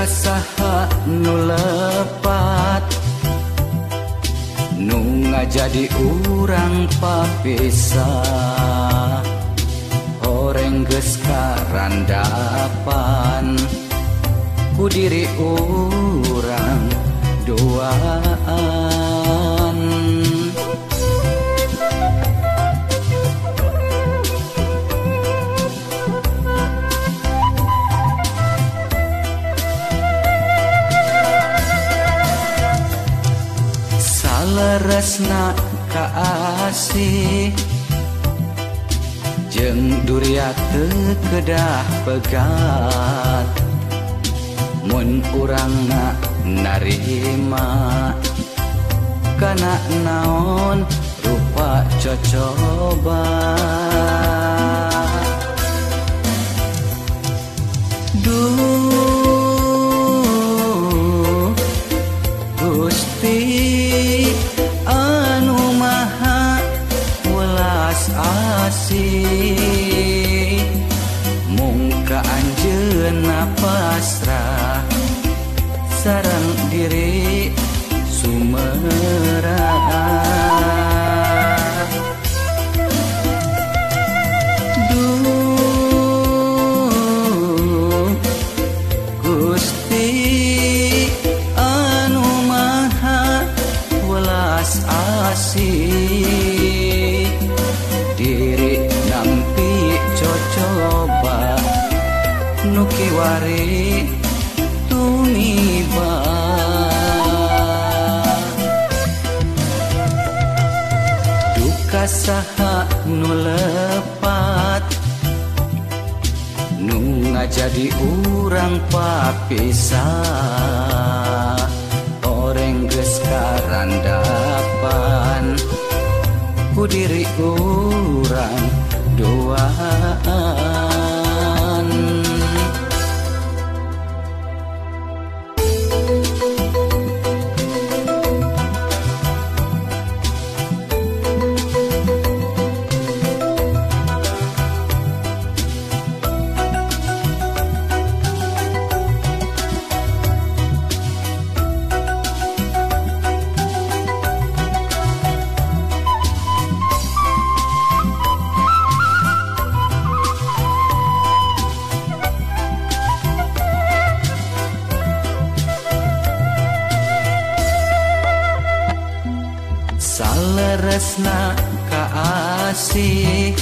Saha nu lepat nu ngajadi urang papisah, horeng geus karandapan ku diri urang duaan. Saleresna kaasih jeung duriat teu kedah pegat, mun urangna narima kana naon rupa cocoba. Duh Gusti anu maha welas asih, mungka anjeunna pasrah sareng diri sumerah. Duh Gusti anu maha welas asih, diri nampi cocoba nu kiwari tumiba. Duka saha nu lepat nu ngajadi urang papisah, oreng geus karandapan ku diri urang duaan. Saleresna kaasih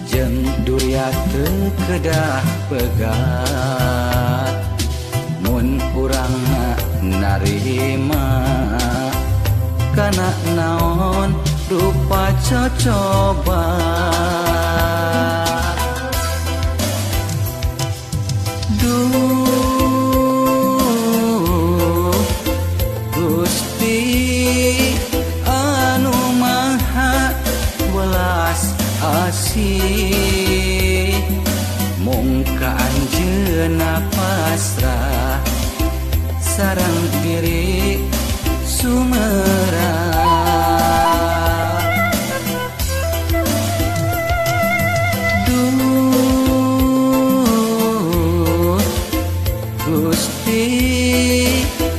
jeung duriat teu kedah pegat, mun urangna narima kana naon rupa cocoba. Duh Gusti anu maha welas asih, mungka anjeunna pasrah sareng diri sumerah. Duh Gusti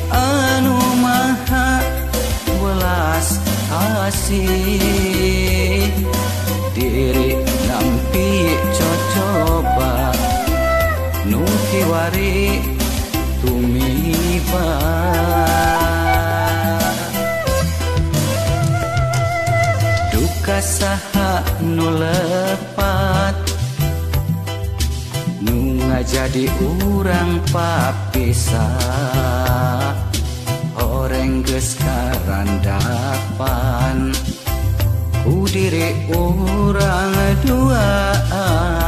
anu maha welas asih, diri nampi cocoba nu kiwari tumiba. Duka saha nu lepat nu ngajadi urang papisah, horeng geus karandapan ku diri urang duaan.